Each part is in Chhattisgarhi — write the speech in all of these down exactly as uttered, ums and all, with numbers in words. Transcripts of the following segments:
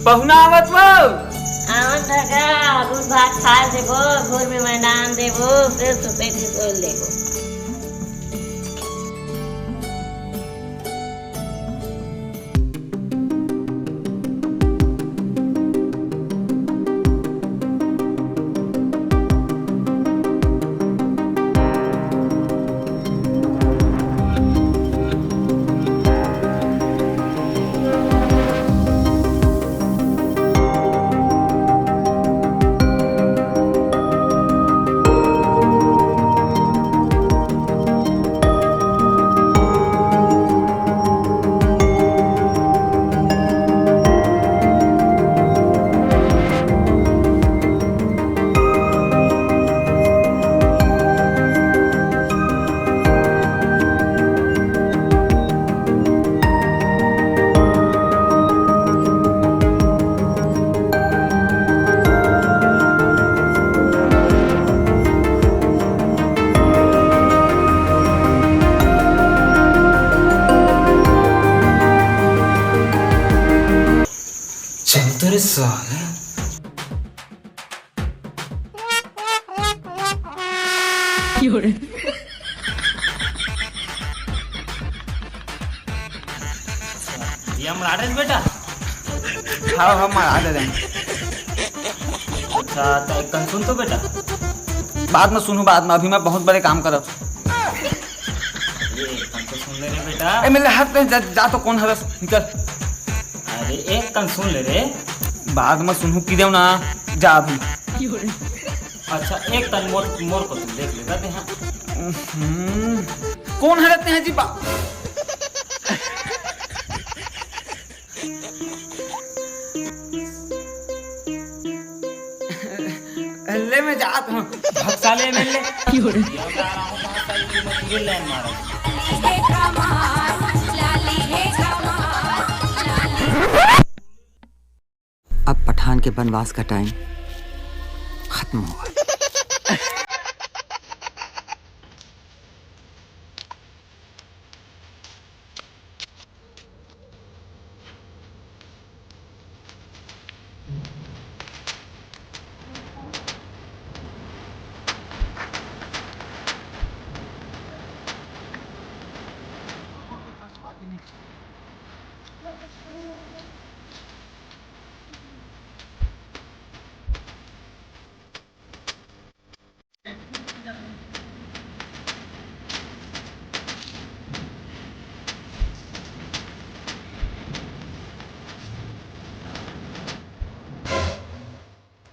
पहुना आवत वो। आवत हे गा, दूध भात खा देबो, घुर में मैं डाल देबो, फिर सुते थी सोल देबो। चल तो रे साले। ये हम लाडन बेटा। हाँ, हाँ, मार आ दे। अच्छा, तो एक कन सुन तो बेटा। बाद में सुनू, बाद में, अभी मैं बहुत बड़े काम करत। ये एक कन तो सुन ले रे बेटा। ए, मेरे हाथ में जा, जा तो कौन हरस, निकल। अरे, एक कन सुन ले रे। बाद में सुनू की देव ना, जा अभी। अच्छा, एक कन मोर, मोर को तू देख लेता ते, हाँ। हम्म, कौन हरते हैं जी बा? ले मैं जात हूँ। भक्सा ले मिल ले। क्यों रे? ये जा रहा हूँ, बहुत सारी कीमत ये लैन मारा। अब पठान के बनवास का टाइम खत्म हुआ।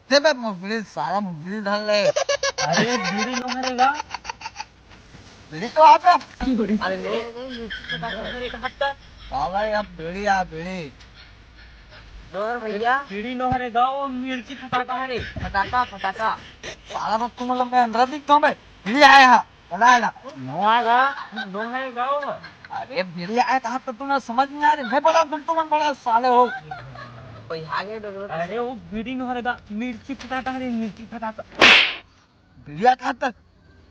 दे बे, मोर बीड़ी, साला मोर बीड़ी धर ले। अरे, बीड़ी नो हरे गा। बीड़ी तो आप है। अरे, लो, लो, लो, लो, लो, लो, लो। बाबा, ये बीड़ी आ, बीड़ी। लो रे भैया। बीड़ी नो हरे गा, वो मिर्ची फटाका हरे। फटाका, फटाका। साला, बस तुम लोग के अंदर दिखता हूँ मैं। बीड़ी आया है। चला आएगा। नो आएगा, नो आएगा वो। अरे, बीड़ी आया कहाँ पे, तुम्हें समझ नहीं आ रही? मैं बड़ा गुंडू, मन बड़ा साले हो। कोई आगे डरो। अरे, वो बीड़ी नो हरे गा, मिर्ची फटाका हरे, मिर्ची फटाका। बीड़ी आया कहाँ तक?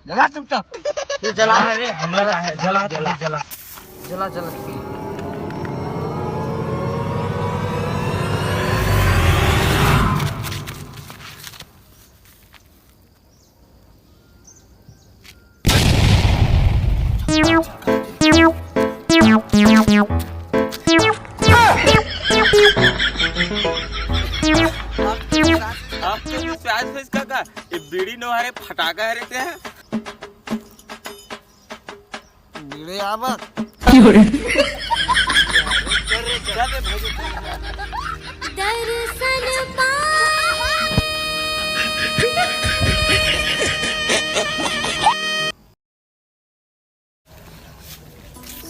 जला चुपचाप। ये जला। अरे, हमला है, जला, जला, जला। जला, जला। आप तो विश्वास है इसका का? ये बीड़ी नो हरे, फटाका हरे ते हैं। बीड़ी आवा। दर्शन पाए।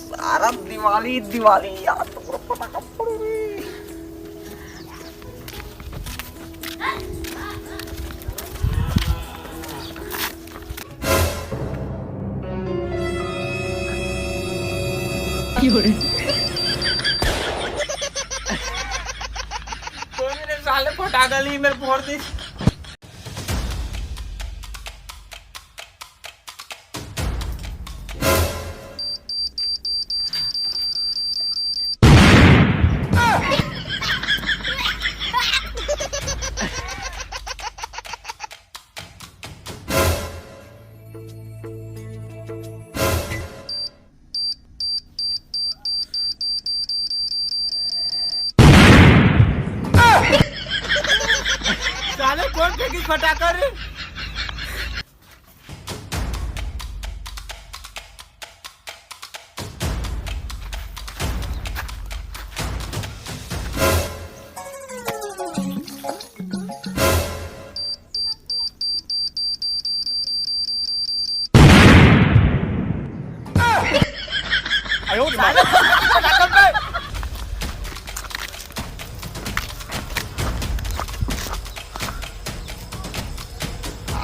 सारा दिवाली, दिवाली यार, तो पटाखा फोड़ो रे। कोई मेरे साले फटाका ली, मेरे फोड़ दी। अबे कौन फेंकी फटाका रे?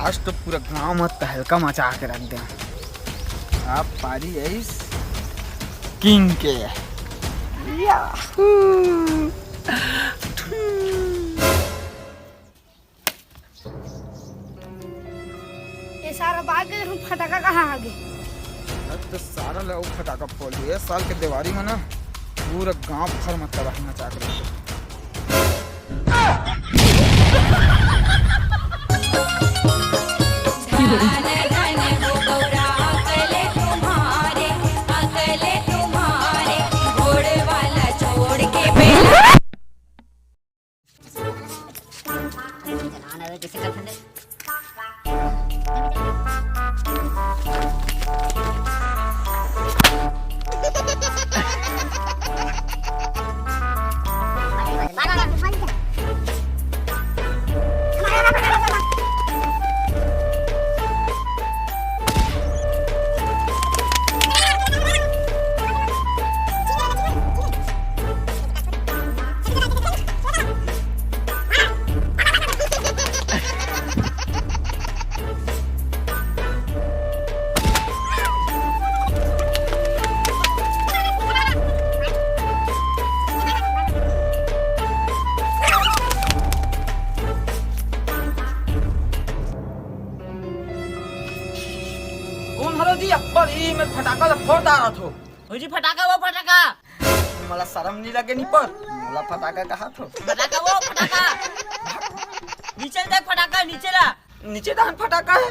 आज तो पूरा गांव में तहलका मचा के रख दे। आप पारी आइस किंग के। याहू। ए सारा बाग के हम फटाका कहाँ आ गए? अब तो सारा ले फटाका फोड़ दिए। साल के दिवाली में ना पूरा गांव भर में तबाही मचा के रख दे। कौन हरो जी, अब्बड़ ही में फटाका ला फोड़ डारत हो। हो जी, फटाका वो फटाका। मोला शरम नहीं लगे नी पर मोला फटाका कहा थो। फटाका वो फटाका। नीचे ले फटाका, नीचे ला। नीचे दान फटाका है।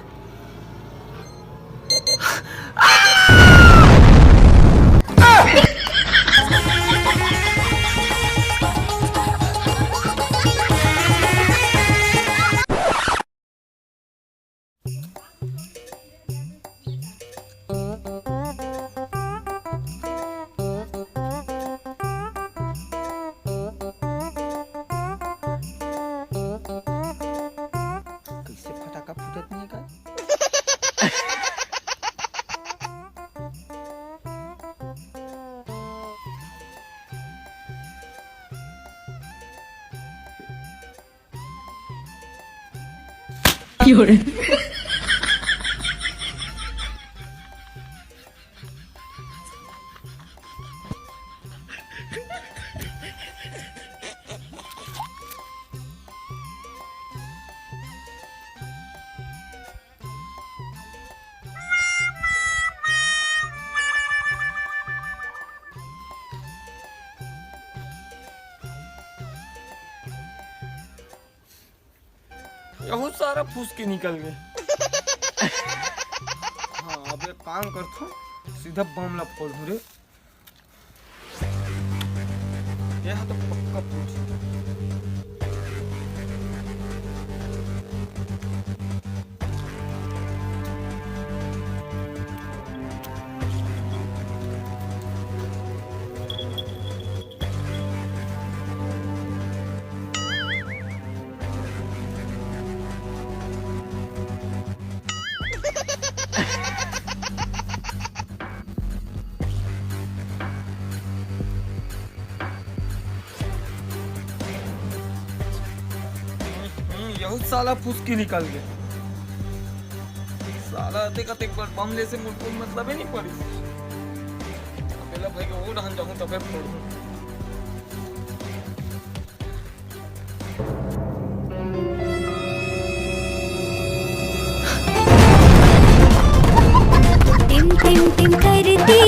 कैसे फटाका फूटत नहीं है का? यहू सारा फूस के निकल गए। हाँ, अब एक काम करथो, सीधा बम ला फोड़ दूं रे। ये तो पक्का फूट। हम्म, यहू साला फुसकी निकल गया। साला अतेक अतेक बार बम ले से मोर कोई मतलब ही नहीं पड़ी। अकेला भाई के वो डहन जाऊं तबे फोड़ूं। टिम टिम टिम करती